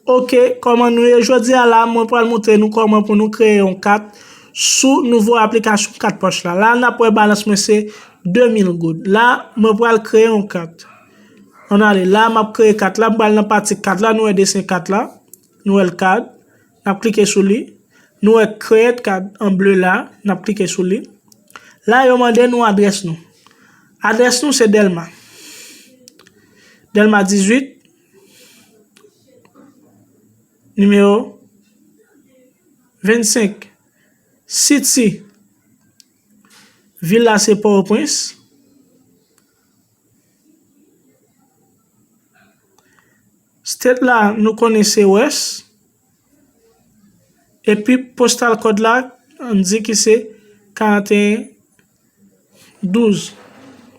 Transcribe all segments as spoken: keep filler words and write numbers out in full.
Ok, kòman nou ye? Jodi a la, mwen pral montre nou kòman pou nou kreye yon kat sou nouvo aplikasyon kat pòch la. La, n ap wè balans mwen se de mil goud. La, mwen pral kreye yon kat. Ann ale. La, m ap kreye kat la. M pral nan pati kat la. Nou wè desen kat la. Nou wè l kad. N ap klike sou li. Nou wè create card an ble la. N ap klike sou li. La, yo mande nou adrès nou. Adrès nou se Dèlma. Dèlma dizuit. Nimewo vennsenk. City. Vil la se Pòtoprens. State la, nou konnen se West. Epi postal code la, ann di ki se karannteyen douz.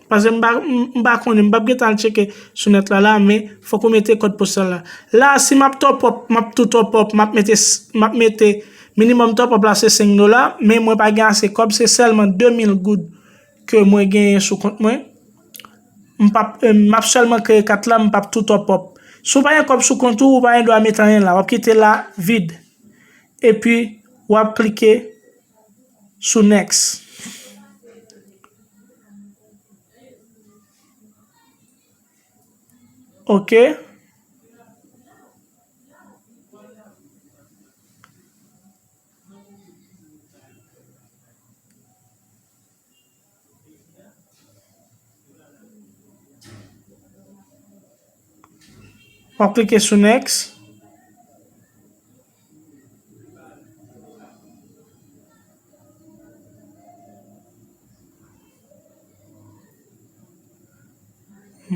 Paske m pa, m, m pa konnen, m p ap gentan al tcheke sou nèt la la, men fòk ou mete kòd postal la. La, si m ap top up, m ap tou top up, m ap mete, s- m ap mete minimum top up la se senk dola, men mwen pa gen ase kòb, se sèlman de mil goud ke mwen genyen sou kont mwen. M p ap, eh, m ap sèlman kreye kat la, m p ap tou top up. Si w pa gen kòb sou kont ou, ou pa gen dwa mete anyen la. W ap kite la vid. Epi, w ap klike sou next. Ok. W ap klike sou next.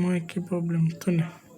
Mwen ki pwoblèm, tounen.